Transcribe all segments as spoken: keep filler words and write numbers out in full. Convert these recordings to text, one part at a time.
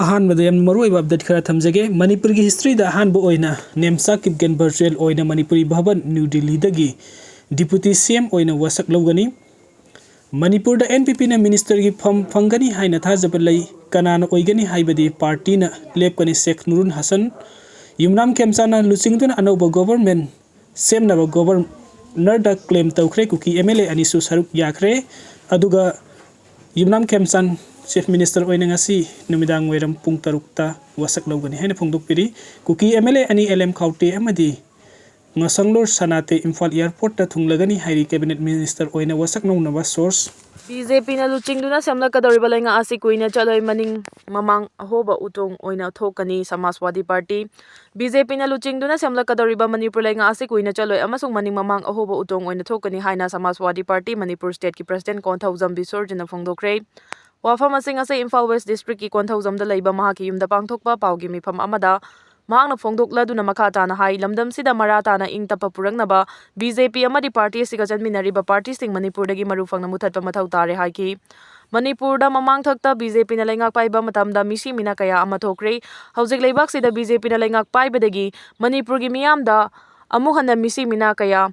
ꯑꯍꯥꯟꯕꯗ ꯌꯥꯝꯅ ꯃꯔꯨꯑꯣꯏꯕ ꯑꯞꯗꯦꯠ ꯈꯔ ꯊꯝꯖꯒꯦ꯫ ꯃꯅꯤꯄꯨꯔꯒꯤ ꯍꯤꯁꯇ꯭ꯔꯤꯗ ꯑꯍꯥꯟꯕ ꯑꯣꯏꯅ ꯅꯦꯝꯆꯥ ꯀꯤꯞꯒꯦꯟ ꯚꯔꯆꯨꯋꯦꯜ ꯑꯣꯏꯅ ꯃꯅꯤꯄꯨꯔꯤ ꯚꯕꯟ, ꯅ꯭ꯌꯨ ꯗꯤꯜꯂꯤꯗꯒꯤ ꯗꯤꯄꯨꯇꯤ ꯁꯤ ꯑꯦꯝ ꯑꯣꯏꯅ ꯋꯥꯁꯛ ꯂꯧꯒꯅꯤ꯫ ꯃꯅꯤꯄꯨꯔꯗ ꯑꯦꯟ ꯄꯤ ꯄꯤꯅ ꯃꯤꯅꯤꯁꯇꯔꯒꯤ ꯐꯝ ꯐꯪꯒꯅꯤ ꯍꯥꯏꯅ ꯊꯥꯖꯕ ꯂꯩ꯫ ꯀꯅꯥꯅ ꯑꯣꯏꯒꯅꯤ ꯍꯥꯏꯕꯗꯤ ꯄꯥꯔꯇꯤꯅ ꯂꯦꯞꯀꯅꯤ꯫ ꯁꯦꯈ ꯅꯨꯔꯨꯟ ꯍꯁꯟ ꯌꯨꯝꯅꯥꯝ ꯈꯦꯝꯆꯥꯟꯅ ꯂꯨꯆꯤꯡꯗꯨꯅ ꯑꯅꯧꯕ ꯒꯣꯚꯔꯟꯃꯦꯟ ꯁꯦꯝꯅꯕ ꯒꯣꯚꯔꯅꯔꯗ ꯀ꯭ꯂꯦꯝ ꯇꯧꯈ꯭ꯔꯦ꯫ ꯀꯨꯀꯤ ꯑꯦꯝ ꯑꯦꯜ ꯑꯦ ꯑꯅꯤꯁꯨ ꯁꯔꯨꯛ ꯌꯥꯈ꯭ꯔꯦ꯫ ꯑꯗꯨꯒ ꯌꯨꯝꯅꯥꯝ ꯈꯦꯝꯆꯥꯟ ꯆꯤꯐ ꯃꯤꯅꯤꯁꯇꯔ ꯑꯣꯏꯅ ꯉꯁꯤ ꯅꯨꯃꯤꯗꯥꯡ ꯋꯥꯏꯔꯝ ꯄꯨꯡ ꯇꯔꯨꯛꯇ ꯋꯥꯁꯛ ꯂꯧꯒꯅꯤ ꯍꯥꯏꯅ ꯐꯣꯡꯗꯣꯛꯄꯤꯔꯤ꯫ ꯀꯨꯀꯤ ꯑꯦꯝ ꯑꯦꯜ ꯑꯦ ꯑꯅꯤ ꯑꯦꯜ ꯑꯦꯝ ꯈꯥꯎꯇꯦ ꯑꯃꯗꯤ ꯉꯁꯪꯂꯣꯔ ꯁꯅꯥꯇꯦ ꯏꯝꯐꯥꯜ ꯑꯦꯌꯔꯄꯣꯔꯠꯇ ꯊꯨꯡꯂꯒꯅꯤ ꯍꯥꯏꯔꯤ꯫ ꯀꯦꯕꯤꯅꯦꯠ ꯃꯤꯅꯤꯁꯇꯔ ꯑꯣꯏꯅ ꯋꯥꯁꯛ ꯅꯧꯅꯕ ꯁꯣꯔꯁ꯫ ꯕꯤ ꯖꯦ ꯄꯤꯅ ꯂꯨꯆꯤꯡꯗꯨꯅ ꯁꯦꯝꯂꯛꯀꯗꯧꯔꯤꯕ ꯂꯩꯉꯥꯛ ꯑꯁꯤ ꯀꯨꯏꯅ ꯆꯠꯂꯣꯏ, ꯃꯅꯤꯡ ꯃꯃꯥꯡ ꯑꯍꯣꯕ ꯎꯇꯣꯡ ꯑꯣꯏꯅ ꯊꯣꯛꯀꯅꯤ꯫ ꯁꯃꯥꯖꯋꯥꯗꯤ ꯄꯥꯔꯇꯤ꯫ ꯕꯤ ꯖꯦ ꯄꯤꯅ ꯂꯨꯆꯤꯡꯗꯨꯅ ꯁꯦꯝꯂꯛꯀꯗꯧꯔꯤꯕ ꯃꯅꯤꯄꯨꯔ ꯂꯩꯉꯥꯛ ꯑꯁꯤ ꯀꯨꯏꯅ ꯆꯠꯂꯣꯏ ꯑꯃꯁꯨꯡ ꯃꯅꯤꯡ ꯃꯃꯥꯡ ꯑꯍꯣꯕ ꯎꯇꯣꯡ ꯑꯣꯏꯅ ꯊꯣꯛꯀꯅꯤ ꯍꯥꯏꯅ ꯁꯃꯥꯖꯋꯥꯗꯤ ꯄꯥꯔꯇꯤ ꯃꯅꯤꯄꯨꯔ ꯁ꯭ꯇꯦꯠꯀꯤ ꯄ꯭ꯔꯁꯤꯗꯦꯟꯠ ꯀꯣꯟꯊꯧꯖꯝ ꯕꯤꯁꯣꯔꯖꯤꯅ ꯐꯣꯡꯗꯣꯛꯈ꯭ꯔꯦ꯫ ꯋꯥꯐꯝ ꯑꯁꯤꯡ ꯑꯁꯤ ꯏꯝꯐꯥꯜ ꯋꯦꯁ꯭ꯠ ꯗꯤꯁꯇ꯭ꯔꯤꯛꯀꯤ ꯀꯣꯟꯊꯧꯖꯝꯗ ꯂꯩꯕ ꯃꯍꯥꯛꯀꯤ ꯌꯨꯝꯗ ꯄꯥꯡꯊꯣꯛꯄ ꯄꯥꯎꯒꯤ ꯃꯤꯐꯝ ꯑꯃꯗ ꯃꯍꯥꯛꯅ ꯐꯣꯡꯗꯣꯛꯂꯗꯨꯅ ꯃꯈꯥ ꯇꯥꯅ ꯍꯥꯏ, ꯂꯝꯗꯝꯁꯤꯗ ꯃꯔꯥ ꯇꯥꯅ ꯏꯪ ꯇꯞꯄ ꯄꯨꯔꯛꯅꯕ ꯕꯤ ꯖꯦ ꯄꯤ ꯑꯃꯗꯤ ꯄꯥꯔꯇꯤ ꯑꯁꯤꯒ ꯆꯠꯃꯤꯟꯅꯔꯤꯕ ꯄꯥꯔꯇꯤꯁꯤꯡ ꯃꯅꯤꯄꯨꯔꯗꯒꯤ ꯃꯔꯨ ꯐꯪꯅ ꯃꯨꯊꯠꯄ ꯃꯊꯧ ꯇꯥꯔꯦ ꯍꯥꯏꯈꯤ꯫ ꯃꯅꯤꯄꯨꯔꯗ ꯃꯃꯥꯡꯊꯛꯇ ꯕꯤ ꯖꯦ ꯄꯤꯅ ꯂꯩꯉꯥꯛ ꯄꯥꯏꯕ ꯃꯇꯝꯗ ꯃꯤꯁꯤ ꯃꯤꯅꯥ ꯀꯌꯥ ꯑꯃ ꯊꯣꯛꯈ꯭ꯔꯦ꯫ ꯍꯧꯖꯤꯛ ꯂꯩꯕꯥꯛꯁꯤꯗ ꯕꯤ ꯖꯦ ꯄꯤꯅ ꯂꯩꯉꯥꯛ ꯄꯥꯏꯕꯗꯒꯤ ꯃꯅꯤꯄꯨꯔꯒꯤ ꯃꯤꯌꯥꯝꯗ ꯑꯃꯨꯛ ꯍꯟꯅ ꯃꯤꯁꯤ ꯃꯤꯅꯥ ꯀꯌꯥ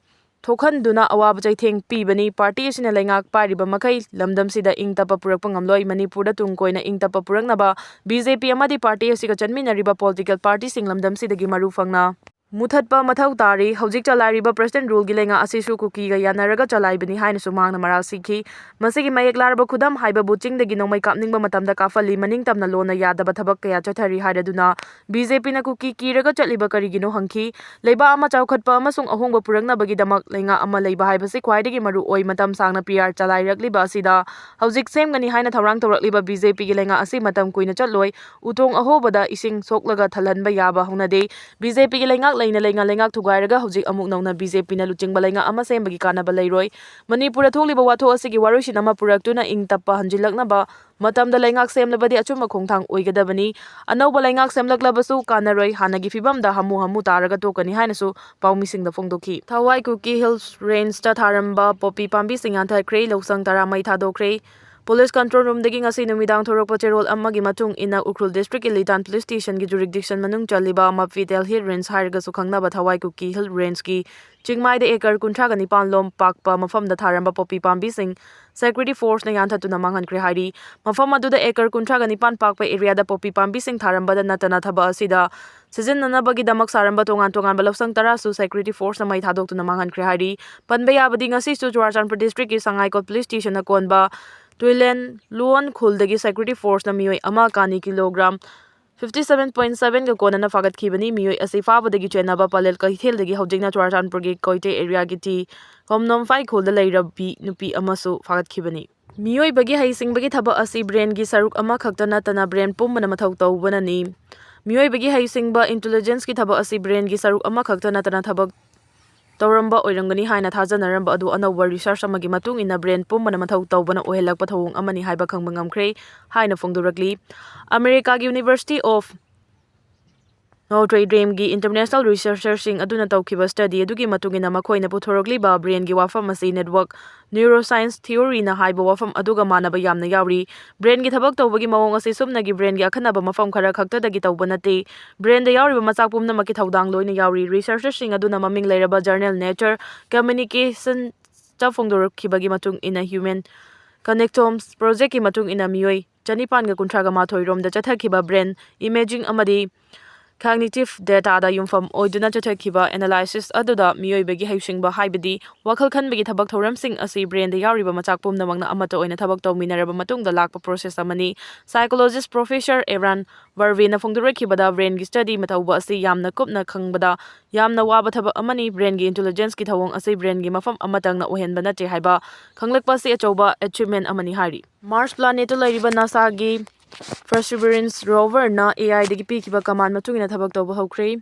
ꯊꯣꯛꯍꯟꯗꯨꯅ ꯑꯋꯥꯕ ꯆꯩꯊꯦꯡ ꯄꯤꯕꯅꯤ꯫ ꯄꯥꯔꯇꯤ ꯑꯁꯤꯅ ꯂꯩꯉꯥꯛ ꯄꯥꯏꯔꯤꯕ ꯃꯈꯩ ꯂꯝꯗꯝꯁꯤꯗ ꯏꯪ ꯇꯞꯄ ꯄꯨꯔꯛꯄ ꯉꯝꯂꯣꯏ꯫ ꯃꯅꯤꯄꯨꯔꯗ ꯇꯨꯡ ꯀꯣꯏꯅ ꯏꯪ ꯇꯞꯄ ꯄꯨꯔꯛꯅꯕ ꯕꯤ ꯖꯦ ꯄꯤ ꯑꯃꯗꯤ ꯄꯥꯔꯇꯤ ꯑꯁꯤꯒ ꯆꯠꯃꯤꯟꯅꯔꯤꯕ ꯄꯣꯂꯤꯇꯤꯀꯦꯜ ꯄꯥꯔꯇꯤꯁꯤꯡ ꯂꯝꯗꯝꯁꯤꯗꯒꯤ ꯃꯔꯨ ꯐꯪꯅ ꯃꯨꯊꯠꯄ ꯃꯊꯧ ꯇꯥꯔꯤ꯫ ꯍꯧꯖꯤꯛ ꯆꯂꯥꯏꯔꯤꯕ ꯄ꯭ꯔꯁꯤꯗꯦꯟꯠ ꯔꯨꯜꯒꯤ ꯂꯩꯉꯥꯛ ꯑꯁꯤꯁꯨ ꯀꯨꯀꯤꯒ ꯌꯥꯅꯔꯒ ꯆꯂꯥꯏꯕꯅꯤ ꯍꯥꯏꯅꯁꯨ ꯃꯍꯥꯛꯅ ꯃꯔꯥꯜ ꯁꯤꯈꯤ꯫ ꯃꯁꯤꯒꯤ ꯃꯌꯦꯛ ꯂꯥꯔꯕ ꯈꯨꯗꯝ ꯍꯥꯏꯕꯕꯨ ꯆꯤꯡꯗꯒꯤ ꯅꯣꯡꯃꯩ ꯀꯥꯞꯅꯤꯡꯕ ꯃꯇꯝꯗ ꯀꯥꯞꯍꯜꯂꯤ, ꯃꯅꯤꯡ ꯇꯝꯅ ꯂꯣꯟꯅ ꯌꯥꯗꯕ ꯊꯕꯛ ꯀꯌꯥ ꯆꯠꯊꯔꯤ ꯍꯥꯏꯔꯗꯨꯅ ꯕꯤ ꯖꯦ ꯄꯤꯅ ꯀꯨꯀꯤ ꯀꯤꯔꯒ ꯆꯠꯂꯤꯕ ꯀꯔꯤꯒꯤꯅꯣ ꯍꯪꯈꯤ꯫ ꯂꯩꯕꯥꯛ ꯑꯃ ꯆꯥꯎꯈꯠꯄ ꯑꯃꯁꯨꯡ ꯑꯍꯣꯡꯕ ꯄꯨꯔꯛꯅꯕꯒꯤꯗꯃꯛ ꯂꯩꯉꯥꯛ ꯑꯃ ꯂꯩꯕ ꯍꯥꯏꯕꯁꯤ ꯈ꯭ꯋꯥꯏꯗꯒꯤ ꯃꯔꯨ ꯑꯣꯏ꯫ ꯃꯇꯝ ꯁꯥꯡꯅ ꯄꯤ ꯑꯥꯔ ꯆꯂꯥꯏꯔꯛꯂꯤꯕ ꯑꯁꯤꯗ ꯍꯧꯖꯤꯛ ꯁꯦꯝꯒꯅꯤ ꯍꯥꯏꯅ ꯊꯧꯔꯥꯡ ꯇꯧꯔꯛꯂꯤꯕ ꯕꯤ ꯖꯦ ꯄꯤꯒꯤ ꯂꯩꯉꯥꯛ ꯑꯁꯤ ꯃꯇꯝ ꯀꯨꯏꯅ ꯆꯠꯂꯣꯏ꯫ ꯎꯇꯣꯡ ꯑꯍꯣꯕꯗ ꯏꯁꯤꯡ ꯁꯣꯛꯂꯒ ꯊꯜꯍꯟꯕ ꯌꯥꯕ ꯍꯧꯅꯗꯦ꯫ ꯕꯤ ꯖꯦ ꯄꯤꯒꯤ ꯂꯩꯉꯥꯛ ꯂꯩꯅ ꯂꯩꯅ ꯂꯩꯉꯥꯛ ꯊꯨꯒꯥꯏꯔꯒ ꯍꯧꯖꯤꯛ ꯑꯃꯨꯛ ꯅꯧꯅ ꯕꯤ ꯖꯦ ꯄꯤꯅ ꯂꯨꯆꯤꯡꯕ ꯂꯩꯉꯥꯛ ꯑꯃ ꯁꯦꯝꯕꯒꯤ ꯀꯥꯟꯅꯕ ꯂꯩꯔꯣꯏ꯫ ꯃꯅꯤꯄꯨꯔꯗ ꯊꯣꯛꯂꯤꯕ ꯋꯥꯊꯣꯛ ꯑꯁꯤꯒꯤ ꯋꯥꯔꯣꯏꯁꯤꯟ ꯑꯃ ꯄꯨꯔꯛꯇꯨꯅ ꯏꯪ ꯇꯞꯄ ꯍꯟꯖꯤꯜꯂꯛꯅꯕ ꯃꯇꯝꯗ ꯂꯩꯉꯥꯛ ꯁꯦꯝꯂꯕꯗꯤ ꯑꯆꯨꯝꯕ ꯈꯣꯡꯊꯥꯡ ꯑꯣꯏꯒꯗꯕꯅꯤ꯫ ꯑꯅꯧꯕ ꯂꯩꯉꯥꯛ ꯁꯦꯝꯂꯛꯂꯕꯁꯨ ꯀꯥꯟꯅꯔꯣꯏ, ꯍꯥꯟꯅꯒꯤ ꯐꯤꯕꯝꯗ ꯍꯥꯃꯨ ꯍꯥꯃꯨ ꯇꯥꯔꯒ ꯇꯣꯛꯀꯅꯤ ꯍꯥꯏꯅꯁꯨ ꯄꯥꯎꯃꯤꯁꯤꯡꯗ ꯐꯣꯡꯗꯣꯛꯈꯤ꯫ ꯊꯋꯥꯏ ꯀꯨꯀꯤ ꯍꯤꯜꯁ ꯔꯦꯟꯖꯇ ꯊꯥꯔꯝꯕ ꯄꯣꯄꯤ ꯄꯥꯝꯕꯤꯁꯤꯡ ꯌꯥꯟꯊꯠꯈ꯭ꯔꯦ, ꯂꯧꯁꯪ ꯇꯔꯥ ꯃꯩ ꯊꯥꯗꯣꯛꯈ꯭ꯔꯦ꯫ Police control roomꯗꯒꯤ ꯉꯁꯤ ꯅꯨꯃꯤꯗꯥꯡ ꯊꯣꯔꯛꯄ ꯆꯦꯔꯣꯜ ꯑꯃꯒꯤ ꯃꯇꯨꯡ ꯏꯟꯅ, ꯎꯈ꯭ꯔꯨꯜ districtꯀꯤ ꯂꯤꯇꯥꯟ police stationꯒꯤ jurisdiction ꯃꯅꯨꯡ ꯆꯜꯂꯤꯕ ꯃꯐꯤꯇꯦꯜ Hill Range ꯍꯥꯏꯔꯒꯁꯨ ꯈꯪꯅꯕ ꯊꯋꯥꯏ ꯀꯨꯀꯤ Hill Rangeꯀꯤ ꯆꯤꯡꯃꯥꯏꯗ acre ꯀꯨꯟꯊ꯭ꯔꯥꯒ ꯅꯤꯄꯥꯟ ꯂꯣꯝ ꯄꯥꯛꯄ ꯃꯐꯝꯗ ꯊꯥꯔꯝꯕ poppy ꯄꯥꯝꯕꯤꯁꯤꯡ security forceꯅ ꯌꯥꯟꯊꯠꯇꯨꯅ ꯃꯥꯡꯍꯟꯈ꯭ꯔꯦ ꯍꯥꯏꯔꯤ꯫ ꯃꯐꯝ ꯑꯗꯨꯗ acre ꯀꯨꯟꯊ꯭ꯔꯥꯒ ꯅꯤꯄꯥꯟ ꯄꯥꯛꯄ areaꯗ poppy ꯄꯥꯝꯕꯤꯁꯤꯡ ꯊꯥꯔꯝꯕꯗ ꯅꯠꯇꯅ ꯊꯕꯛ ꯑꯁꯤꯗ ꯁꯤꯖꯤꯟꯅꯅꯕꯒꯤꯗꯃꯛ ꯁꯥꯔꯝꯕ ꯇꯣꯉꯥꯟ ꯇꯣꯉꯥꯟꯕ ꯂꯧꯁꯪ ꯇꯔꯥꯁꯨ security forceꯅ ꯃꯩ ꯊꯥꯗꯣꯛꯇꯨꯅ ꯃꯥꯡꯍꯟꯈ꯭ꯔꯦ ꯍꯥꯏꯔꯤ꯫ ꯄꯟꯕ ꯌꯥꯕꯗꯤ, ꯉꯁꯤꯁꯨ ꯆꯨꯔꯥꯆꯥꯟꯄꯨꯔ districtꯀꯤ ꯁꯉꯥꯏꯀꯣꯠ police stationꯅ ꯀꯣꯟꯕ ꯇꯨꯏꯂꯦꯟ ꯂꯨꯋꯣꯟ ꯈꯨꯜꯗꯒꯤ security forceꯅ ꯃꯤꯑꯣꯏ ꯑꯃ ꯀꯥꯅꯤ kilogram fifty seven point sevenꯒ ꯀꯣꯟꯅꯅ ꯐꯥꯒꯠꯈꯤꯕꯅꯤ꯫ ꯃꯤꯑꯣꯏ ꯑꯁꯤ ꯐꯥꯕꯗꯒꯤ ꯆꯦꯟꯅꯕ ꯄꯂꯦꯜ ꯀꯩꯊꯦꯜꯗꯒꯤ ꯍꯧꯖꯤꯛꯅ ꯆꯨꯔꯥꯆꯥꯟꯄꯨꯔꯒꯤ ꯀꯣꯏꯇꯦ areaꯒꯤ ꯇꯤ ꯀꯣꯝꯅꯣꯝꯐꯥꯏ ꯈꯨꯜꯗ ꯂꯩꯔꯕꯤ ꯅꯨꯄꯤ ꯑꯃꯁꯨ ꯐꯥꯒꯠꯈꯤꯕꯅꯤ꯫ ꯃꯤꯑꯣꯏꯕꯒꯤ ꯍꯩꯁꯤꯡꯕꯒꯤ ꯊꯕꯛ ꯑꯁꯤ brainꯒꯤ ꯁꯔꯨꯛ ꯑꯃꯈꯛꯇ ꯅꯠꯇꯅ brain ꯄꯨꯝꯕꯅ ꯃꯊꯧ ꯇꯧꯕꯅꯅꯤ꯫ ꯃꯤꯑꯣꯏꯕꯒꯤ ꯍꯩꯁꯤꯡꯕ intelligenceꯀꯤ ꯊꯕꯛ ꯑꯁꯤ brainꯒꯤ ꯁꯔꯨꯛ ꯑꯃꯈꯛꯇ ꯅꯠꯇꯅ ꯊꯕꯛ ꯇꯧꯔꯝꯕ ꯑꯣꯏꯔꯝꯒꯅꯤ ꯍꯥꯏꯅ ꯊꯥꯖꯅꯔꯝꯕ ꯑꯗꯨ ꯑꯅꯧꯕ research ꯑꯃꯒꯤ ꯃꯇꯨꯡ ꯏꯟꯅ brain ꯄꯨꯝꯕꯅ ꯃꯊꯧ ꯇꯧꯕꯅ ꯑꯣꯏꯍꯜꯂꯛꯄ ꯊꯧꯑꯣꯡ ꯑꯃꯅꯤ ꯍꯥꯏꯕ ꯈꯪꯕ ꯉꯝꯈ꯭ꯔꯦ ꯍꯥꯏꯅ ꯐꯣꯡꯗꯣꯔꯛꯂꯤ꯫ ꯑꯃꯦꯔꯤꯀꯥꯒꯤ University of Notre Dameꯒꯤ international researcherꯁꯤꯡ ꯑꯗꯨꯅ ꯇꯧꯈꯤꯕ study ꯑꯗꯨꯒꯤ ꯃꯇꯨꯡ ꯏꯟꯅ, ꯃꯈꯣꯏꯅ ꯄꯨꯊꯣꯔꯛꯂꯤꯕ brainꯒꯤ ꯋꯥꯐꯝ ꯑꯁꯤ network neuroscience theoryꯅ ꯍꯥꯏꯕ ꯋꯥꯐꯝ ꯑꯗꯨꯒ ꯃꯥꯟꯅꯕ ꯌꯥꯝꯅ ꯌꯥꯎꯔꯤ꯫ Brainꯒꯤ ꯊꯕꯛ ꯇꯧꯕꯒꯤ ꯃꯑꯣꯡ ꯑꯁꯤ ꯁꯨꯞꯅꯒꯤ brainꯒꯤ ꯑꯈꯟꯅꯕ ꯃꯐꯝ ꯈꯔ ꯈꯛꯇꯗꯒꯤ ꯇꯧꯕ ꯅꯠꯇꯦ꯫ Brainꯗ ꯌꯥꯎꯔꯤꯕ ꯃꯆꯥꯛ ꯄꯨꯝꯅꯃꯛꯀꯤ ꯊꯧꯗꯥꯡ ꯂꯣꯏꯅ ꯌꯥꯎꯔꯤ꯫ Researcherꯁꯤꯡ ꯑꯗꯨꯅ ꯃꯃꯤꯡ ꯂꯩꯔꯕ journal Nature Communicationꯇ ꯐꯣꯡꯗꯣꯔꯛꯈꯤꯕꯒꯤ ꯃꯇꯨꯡ ꯏꯟꯅ, human connectomes projectꯀꯤ ꯃꯇꯨꯡ ꯏꯟꯅ, ꯃꯤꯑꯣꯏ ꯆꯅꯤꯄꯥꯟꯒ ꯀꯨꯟꯊ꯭ꯔꯥꯒ ꯃꯥꯊꯣꯏ ꯔꯣꯝꯗ ꯆꯠꯊꯈꯤꯕ brain imaging ꯑꯃꯗꯤ cognitive dataꯗ ꯌꯨꯝꯐꯝ ꯑꯣꯏꯗꯨꯅ ꯆꯠꯊꯈꯤꯕ analysis ꯑꯗꯨꯗ ꯃꯤꯑꯣꯏꯕꯒꯤ ꯍꯩꯁꯤꯡꯕ, ꯍꯥꯏꯕꯗꯤ ꯋꯥꯈꯜ ꯈꯟꯕꯒꯤ ꯊꯕꯛ ꯊꯧꯔꯝꯁꯤꯡ ꯑꯁꯤ brainꯗ ꯌꯥꯎꯔꯤꯕ ꯃꯆꯥꯛ ꯄꯨꯝꯅꯃꯛꯅ ꯑꯃꯠꯇ ꯑꯣꯏꯅ ꯊꯕꯛ ꯇꯧꯃꯤꯟꯅꯔꯕ ꯃꯇꯨꯡꯗ ꯂꯥꯛꯄ process ꯑꯃꯅꯤ꯫ Psychologist Professor Eran Verveenꯅ ꯐꯣꯡꯗꯣꯔꯛꯈꯤꯕꯗ, brainꯒꯤ study ꯇꯧꯕ ꯑꯁꯤ ꯌꯥꯝꯅ ꯀꯨꯞꯅ ꯈꯪꯕꯗ ꯌꯥꯝꯅ ꯋꯥꯕ ꯊꯕꯛ ꯑꯃꯅꯤ꯫ Brainꯒꯤ intelligenceꯀꯤ ꯊꯧꯑꯣꯡ ꯑꯁꯤ brainꯒꯤ ꯃꯐꯝ ꯑꯃꯇꯪꯅ ꯑꯣꯏꯍꯟꯕ ꯅꯠꯇꯦ ꯍꯥꯏꯕ ꯈꯪꯂꯛꯄ ꯑꯁꯤ ꯑꯆꯧꯕ achievement ꯑꯃꯅꯤ ꯍꯥꯏꯔꯤ꯫ Mars planetꯇ ꯂꯩꯔꯤꯕ NASAꯒꯤ Perseverance roverꯅ AIꯗꯒꯤ ꯄꯤꯈꯤꯕ command ꯃꯇꯨꯡ ꯏꯟꯅ ꯊꯕꯛ ꯇꯧꯕ ꯍꯧꯈ꯭ꯔꯦ꯫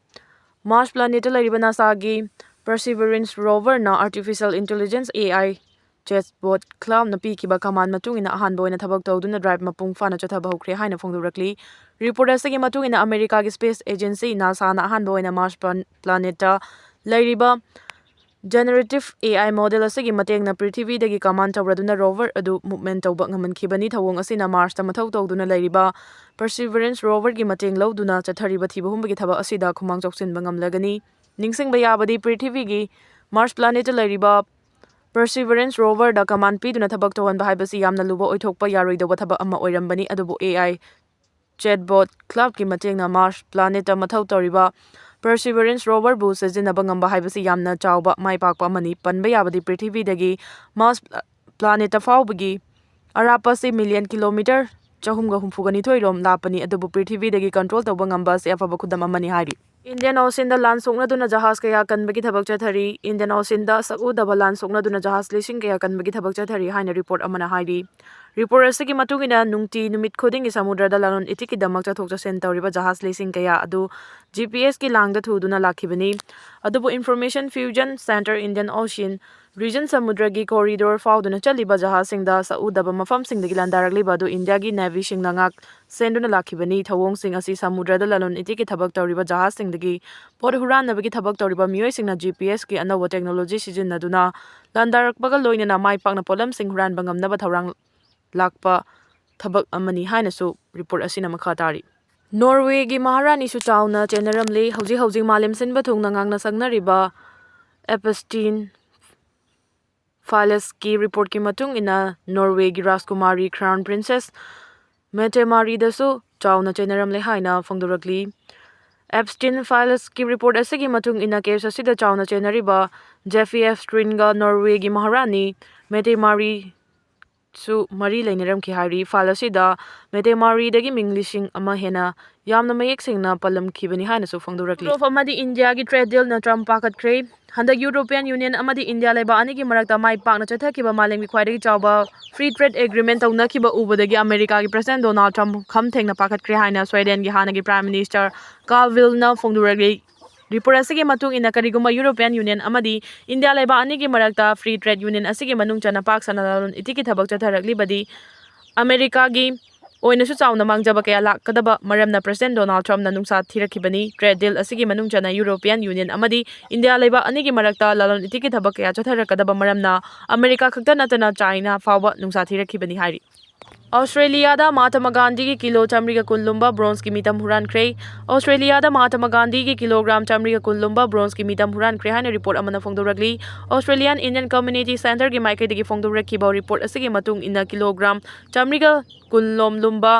Mars planetꯇ ꯂꯩꯔꯤꯕ NASAꯒꯤ Perseverance roverꯅ artificial intelligence AI chatbot Claudeꯅ ꯄꯤꯈꯤꯕ command ꯃꯇꯨꯡ ꯏꯟꯅ ꯑꯍꯥꯟꯕ ꯑꯣꯏꯅ ꯊꯕꯛ ꯇꯧꯗꯨꯅ drive ꯃꯄꯨꯡ ꯐꯥꯅ ꯆꯠꯊꯕ ꯍꯧꯈ꯭ꯔꯦ ꯍꯥꯏꯅ ꯐꯣꯡꯗꯣꯔꯛꯂꯤ꯫ Report ꯑꯁꯤꯒꯤ ꯃꯇꯨꯡ ꯏꯟꯅ, ꯑꯃꯦꯔꯤꯀꯥꯒꯤ space agency NASAꯅ ꯑꯍꯥꯟꯕ ꯑꯣꯏꯅ Mars plan-, planetꯇ ꯂꯩꯔꯤꯕ Generative A I model ꯑꯁꯤꯒꯤ ꯃꯇꯦꯡꯅ ꯄ꯭ꯔꯤꯊꯤꯕꯤꯗꯒꯤ command ꯇꯧꯔꯗꯨꯅ rover ꯑꯗꯨ movement ꯇꯧꯕ ꯉꯝꯍꯟꯈꯤꯕꯅꯤ꯫ ꯊꯧꯑꯣꯡ ꯑꯁꯤꯅ Mars ꯇ ꯃꯊꯧ ꯇꯧꯗꯨꯅ ꯂꯩꯔꯤꯕ Perseverance rover ꯒꯤ ꯃꯇꯦꯡ ꯂꯧꯗꯨꯅ ꯆꯠꯊꯔꯤꯕ ꯊꯤꯕ ꯍꯨꯝꯕꯒꯤ ꯊꯕꯛ ꯑꯁꯤꯗ ꯈꯨꯃꯥꯡ ꯆꯥꯎꯁꯤꯟꯕ ꯉꯝꯂꯒꯅꯤ꯫ ꯅꯤꯡꯁꯤꯡꯕ ꯌꯥꯕꯗꯤ, ꯄ꯭ꯔꯤꯊꯤꯕꯤꯒꯤ Mars planet ꯇ ꯂꯩꯔꯤꯕ Perseverance rover ꯗ command ꯄꯤꯗꯨꯅ ꯊꯕꯛ ꯇꯧꯍꯟꯕ ꯍꯥꯏꯕꯁꯤ ꯌꯥꯝꯅ ꯂꯨꯕ ꯑꯣꯏꯊꯣꯛꯄ ꯌꯥꯔꯣꯏꯗꯧꯕ ꯊꯕꯛ ꯑꯃ ꯑꯣꯏꯔꯝꯕꯅꯤ, ꯑꯗꯨꯕꯨ A I chatbot Claude ꯀꯤ ꯃꯇꯦꯡꯅ Mars planet ꯇ ꯃꯊꯧ ꯇꯧꯔꯤꯕ Perseverance rover ꯕꯨ ꯁꯤꯖꯤꯟꯅꯕ ꯉꯝꯕ ꯍꯥꯏꯕꯁꯤ ꯌꯥꯝꯅ ꯆꯥꯎꯕ ꯃꯥꯏ ꯄꯥꯛꯄ ꯑꯃꯅꯤ꯫ ꯄꯟꯕ ꯌꯥꯕꯗꯤ, ꯄ꯭ꯔꯤꯊꯤꯕꯤꯗꯒꯤ Mars planet ꯇ ꯐꯥꯎꯕꯒꯤ ꯑꯔꯥꯞꯄ ꯑꯁꯤ million kilometre ꯆꯍꯨꯝꯒ ꯍꯨꯝꯐꯨꯒ ꯅꯤꯊꯣꯏ ꯔꯣꯝ ꯂꯥꯞꯄꯅꯤ, ꯑꯗꯨꯕꯨ ꯄ꯭ꯔꯤꯊꯤꯕꯤꯗꯒꯤ control ꯇꯧꯕ ꯉꯝꯕ ꯑꯁꯤ ꯑꯐꯕ ꯈꯨꯗꯝ ꯑꯃꯅꯤ ꯍꯥꯏꯔꯤ꯫ Indian Ocean ꯗ ꯂꯥꯟ ꯁꯣꯛꯅꯗꯨꯅ ꯖꯍꯥꯖ ꯀꯌꯥ ꯀꯟꯕꯒꯤ ꯊꯕꯛ ꯆꯠꯊꯔꯤ꯫ Indian Ocean ꯗ ꯁꯛꯎꯗꯕ ꯂꯥꯟ ꯁꯣꯛꯅꯗꯨꯅ ꯖꯍꯥꯖ ꯂꯤꯁꯤꯡ ꯀꯌꯥ ꯀꯟꯕꯒꯤ ꯊꯕꯛ ꯆꯠꯊꯔꯤ ꯍꯥꯏꯅ report ꯑꯃꯅ ꯍꯥꯏꯔꯤ꯫ Report ꯑꯁꯤꯒꯤ ꯃꯇꯨꯡ ꯏꯟꯅ, ꯅꯨꯡꯇꯤ ꯅꯨꯃꯤꯠ ꯈꯨꯗꯤꯡꯒꯤ ꯁꯃꯨꯗ꯭ꯔꯗ ꯂꯂꯣꯟ ꯏꯇꯤꯛꯀꯤꯗꯃꯛ ꯆꯠꯊꯣꯛ ꯆꯠꯁꯤꯟ ꯇꯧꯔꯤꯕ ꯖꯍꯥꯖ ꯂꯤꯁꯤꯡ ꯀꯌꯥ ꯑꯗꯨ G P S ꯀꯤ ꯂꯥꯡꯗ ꯊꯨꯗꯨꯅ ꯂꯥꯛꯈꯤꯕꯅꯤ꯫ ꯑꯗꯨꯕꯨ Information Fusion Centre Indian Ocean region ꯁꯃꯨꯗ꯭ꯔꯒꯤ corridor ꯐꯥꯎꯗꯨꯅ ꯆꯠꯂꯤꯕ ꯖꯍꯥꯖꯁꯤꯡꯗ ꯁꯛꯎꯗꯕ ꯃꯐꯝꯁꯤꯡꯗꯒꯤ ꯂꯥꯟꯗꯥꯔꯛꯂꯤꯕ ꯑꯗꯨ ꯏꯟꯗꯤꯌꯥꯒꯤ Navy ꯁꯤꯡꯅ ꯉꯥꯛ ꯁꯦꯟꯗꯨꯅ ꯂꯥꯛꯈꯤꯕꯅꯤ꯫ ꯊꯧꯑꯣꯡꯁꯤꯡ ꯑꯁꯤ ꯁꯃꯨꯗ꯭ꯔꯗ ꯂꯂꯣꯟ ꯏꯇꯤꯛꯀꯤ ꯊꯕꯛ ꯇꯧꯔꯤꯕ ꯖꯍꯥꯖꯁꯤꯡꯗꯒꯤ ꯄꯣꯠ ꯍꯨꯔꯥꯟꯅꯕꯒꯤ ꯊꯕꯛ ꯇꯧꯔꯤꯕ ꯃꯤꯑꯣꯏꯁꯤꯡꯅ G P S ꯀꯤ ꯑꯅꯧꯕ technology ꯁꯤꯖꯤꯟꯅꯗꯨꯅ ꯂꯥꯟꯗꯥꯔꯛꯄꯒ ꯂꯣꯏꯅꯅ ꯃꯥꯏ ꯄꯥꯛꯅ ꯄꯣꯠꯂꯝꯁꯤꯡ ꯍꯨꯔꯥꯟꯕ ꯉꯝꯅꯕ ꯊꯧꯔꯥꯡ ꯂꯥꯛꯄ ꯊꯕꯛ ꯑꯃꯅꯤ ꯍꯥꯏꯅꯁꯨ report ꯑꯁꯤꯅ ꯃꯈꯥ ꯇꯥꯔꯤ꯫ Norway ꯒꯤ ꯃꯍꯥꯔꯥꯅꯤꯁꯨ ꯆꯥꯎꯅ ꯆꯦꯟꯅꯔꯝꯂꯤ꯫ ꯍꯧꯖꯤꯛ ꯍꯧꯖꯤꯛ ꯃꯥꯂꯦꯝ ꯁꯤꯟꯕ ꯊꯨꯡꯅ ꯉꯥꯡꯅ ꯁꯛꯅꯔꯤꯕ Epstein Files ꯀꯤ report ꯀꯤ ꯃꯇꯨꯡ ꯏꯟꯅ, Norway ꯒꯤ ꯔꯥꯖꯀꯨꯃꯥꯔꯤ Crown Princess Mette-Marit ꯗꯁꯨ ꯆꯥꯎꯅ ꯆꯦꯟꯅꯔꯝꯂꯦ ꯍꯥꯏꯅ ꯐꯣꯡꯗꯣꯔꯛꯂꯤ꯫ Epstein Files ꯀꯤ report ꯑꯁꯤꯒꯤ ꯃꯇꯨꯡ ꯏꯟꯅ, case ꯑꯁꯤꯗ ꯆꯥꯎꯅ ꯆꯦꯟꯅꯔꯤꯕ Jeffrey Epstein ꯒ Norway ꯒꯤ ꯃꯍꯥꯔꯥꯅꯤ Mette-Marit ꯁꯨ ꯃꯔꯤ ꯂꯩꯅꯔꯝꯈꯤ ꯍꯥꯏꯔꯤ꯫ File ꯑꯁꯤꯗ Mette-Marit ꯗꯒꯤ ꯃꯤꯡ ꯂꯤꯁꯤꯡ ꯑꯃ ꯍꯦꯟꯅ ꯌꯥꯝꯅ ꯃꯌꯦꯛ ꯁꯦꯡꯅ ꯄꯜꯂꯝꯈꯤꯕꯅꯤ ꯍꯥꯏꯅꯁꯨ ꯐꯣꯡꯗꯣꯔꯛꯂꯤ꯫ Europe ꯑꯃꯗꯤ ꯏꯟꯗꯤꯌꯥꯒꯤ trade deal ꯅ Trump ꯄꯥꯈꯠꯈ꯭ꯔꯦ꯫ ꯍꯟꯗꯛ European Union ꯑꯃꯗꯤ ꯏꯟꯗꯤꯌꯥ ꯂꯩꯕꯥꯛ ꯑꯅꯤꯒꯤ ꯃꯔꯛꯇ ꯃꯥꯏ ꯄꯥꯛꯅ ꯆꯠꯊꯈꯤꯕ ꯃꯥꯂꯦꯝꯒꯤ ꯈ꯭ꯋꯥꯏꯗꯒꯤ ꯆꯥꯎꯕ free trade agreement ꯇꯧꯅꯈꯤꯕ ꯎꯕꯗꯒꯤ ꯑꯃꯦꯔꯤꯀꯥꯒꯤ President Donald Trump ꯈꯝ ꯊꯦꯡꯅ ꯄꯥꯈꯠꯈ꯭ꯔꯦ ꯍꯥꯏꯅ Sweden ꯒꯤ ꯍꯥꯟꯅꯒꯤ Prime Minister Carl Bildt ꯅ ꯐꯣꯡꯗꯣꯔꯛꯂꯤ꯫ Report ꯑꯁꯤꯒꯤ ꯃꯇꯨꯡ ꯏꯟꯅ, ꯀꯔꯤꯒꯨꯝꯕ European Union ꯑꯃꯗꯤ ꯏꯟꯗꯤꯌꯥ ꯂꯩꯕꯥꯛ ꯑꯅꯤꯒꯤ ꯃꯔꯛꯇ free trade union ꯑꯁꯤꯒꯤ ꯃꯅꯨꯡ ꯆꯟꯅ ꯄꯥꯛ ꯁꯟꯅ ꯂꯂꯣꯟ ꯏꯇꯤꯛꯀꯤ ꯊꯕꯛ ꯆꯠꯊꯔꯛꯂꯤꯕꯗꯤ ꯑꯃꯦꯔꯤꯀꯥꯒꯤ ꯑꯣꯏꯅꯁꯨ ꯆꯥꯎꯅ ꯃꯥꯡꯖꯕ ꯀꯌꯥ ꯂꯥꯛꯀꯗꯕ ꯃꯔꯝꯅ President Donald Trumpꯅ ꯅꯨꯡꯁꯥ ꯊꯤꯔꯛꯈꯤꯕꯅꯤ꯫ Trade deal ꯑꯁꯤꯒꯤ ꯃꯅꯨꯡ ꯆꯟꯅ European Union ꯑꯃꯗꯤ India ꯂꯩꯕꯥꯛ ꯑꯅꯤꯒꯤ ꯃꯔꯛꯇ ꯂꯂꯣꯟ ꯏꯇꯤꯛꯀꯤ ꯊꯕꯛ ꯀꯌꯥ ꯆꯠꯊꯔꯛꯀꯗꯕ ꯃꯔꯝꯅ ꯑꯃꯦꯔꯤꯀꯥ ꯈꯛꯇ ꯅꯠꯇꯅ China ꯐꯥꯎꯕ ꯅꯨꯡꯁꯥ ꯊꯤꯔꯛꯈꯤꯕꯅꯤ ꯍꯥꯏꯔꯤ꯫ ꯑꯣꯁꯇ꯭ꯔꯦꯂꯤꯌꯥꯗ ꯃꯍꯥꯇꯃꯥ ꯒꯥꯟꯙꯤꯒꯤ ꯀꯤꯂꯣ ꯆꯥꯃꯔꯤꯒ ꯀꯨꯟ ꯂꯨꯝꯕ bronzeꯀꯤ ꯃꯤꯇꯝ ꯍꯨꯔꯥꯟꯈ꯭ꯔꯦ꯫ ꯑꯣꯁꯇ꯭ꯔꯦꯂꯤꯌꯥꯗ ꯃꯍꯥꯇꯃꯥ ꯒꯥꯟꯙꯤꯒꯤ ꯀꯤꯂꯣꯒ꯭ꯔꯥꯝ ꯆꯥꯃꯔꯤꯒ ꯀꯨꯟ ꯂꯨꯝꯕ bronzeꯀꯤ ꯃꯤꯇꯝ ꯍꯨꯔꯥꯟꯈ꯭ꯔꯦ ꯍꯥꯏꯅ report ꯑꯃꯅ ꯐꯣꯡꯗꯣꯔꯛꯂꯤ꯫ Australian Indian Community Centreꯒꯤ ꯃꯥꯏꯀꯩꯗꯒꯤ ꯐꯣꯡꯗꯣꯔꯛꯈꯤꯕ report ꯑꯁꯤꯒꯤ ꯃꯇꯨꯡ ꯏꯟꯅ ꯀꯤꯂꯣꯒ꯭ꯔꯥꯝ ꯆꯥꯃꯔꯤꯒ ꯀꯨꯟ ꯂꯣꯝ ꯂꯨꯝꯕ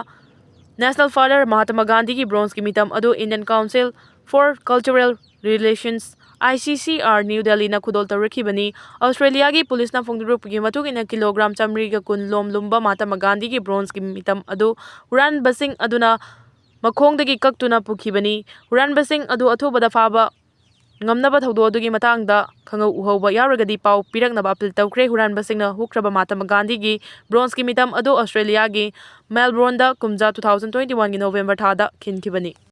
National Father ꯃꯍꯥꯇꯃꯥ ꯒꯥꯟꯙꯤꯒꯤ bronzeꯀꯤ ꯃꯤꯇꯝ ꯑꯗꯨ Indian Council for Cultural Relations, I C C R, New Delhiꯅ ꯈꯨꯗꯣꯜ ꯇꯧꯔꯛꯈꯤꯕꯅꯤ꯫ ꯑꯣꯁꯇ꯭ꯔꯦꯂꯤꯌꯥꯒꯤ ꯄꯨꯂꯤꯁꯅ ꯐꯣꯡꯗꯣꯔꯛꯄꯒꯤ ꯃꯇꯨꯡ ꯏꯟꯅ ꯀꯤꯂꯣꯒ꯭ꯔꯥꯝ ꯆꯥꯃꯔꯤꯒ ꯀꯨꯟ ꯂꯣꯝ ꯂꯨꯝꯕ ꯃꯍꯥꯇꯃꯥ ꯒꯥꯟꯙꯤꯒꯤ bronzeꯀꯤ ꯃꯤꯇꯝ ꯑꯗꯨ ꯍꯨꯔꯥꯟꯕꯁꯤꯡ ꯑꯗꯨꯅ ꯃꯈꯣꯡꯗꯒꯤ ꯀꯛꯇꯨꯅ ꯄꯨꯈꯤꯕꯅꯤ꯫ ꯍꯨꯔꯥꯟꯕꯁꯤꯡ ꯑꯗꯨ ꯑꯊꯨꯕꯗ ꯐꯥꯕ ꯉꯝꯅꯕ ꯊꯧꯗꯣꯛ ꯑꯗꯨꯒꯤ ꯃꯇꯥꯡꯗ ꯈꯪꯍꯧ ꯎꯍꯧꯕ ꯌꯥꯎꯔꯒꯗꯤ ꯄꯥꯎ ꯄꯤꯔꯛꯅꯕ appeal ꯇꯧꯈ꯭ꯔꯦ꯫ ꯍꯨꯔꯥꯟꯕꯁꯤꯡꯅ ꯍꯨꯈ꯭ꯔꯕ ꯃꯍꯥꯇꯃꯥ ꯒꯥꯟꯙꯤꯒꯤ bronzeꯀꯤ ꯃꯤꯇꯝ ꯑꯗꯨ ꯑꯣꯁꯇ꯭ꯔꯦꯂꯤꯌꯥꯒꯤ Melbourneꯗ ꯀꯨꯝꯖꯥ two thousand twenty oneꯒꯤ November ꯊꯥꯗ ꯈꯤꯟꯈꯤꯕꯅꯤ꯫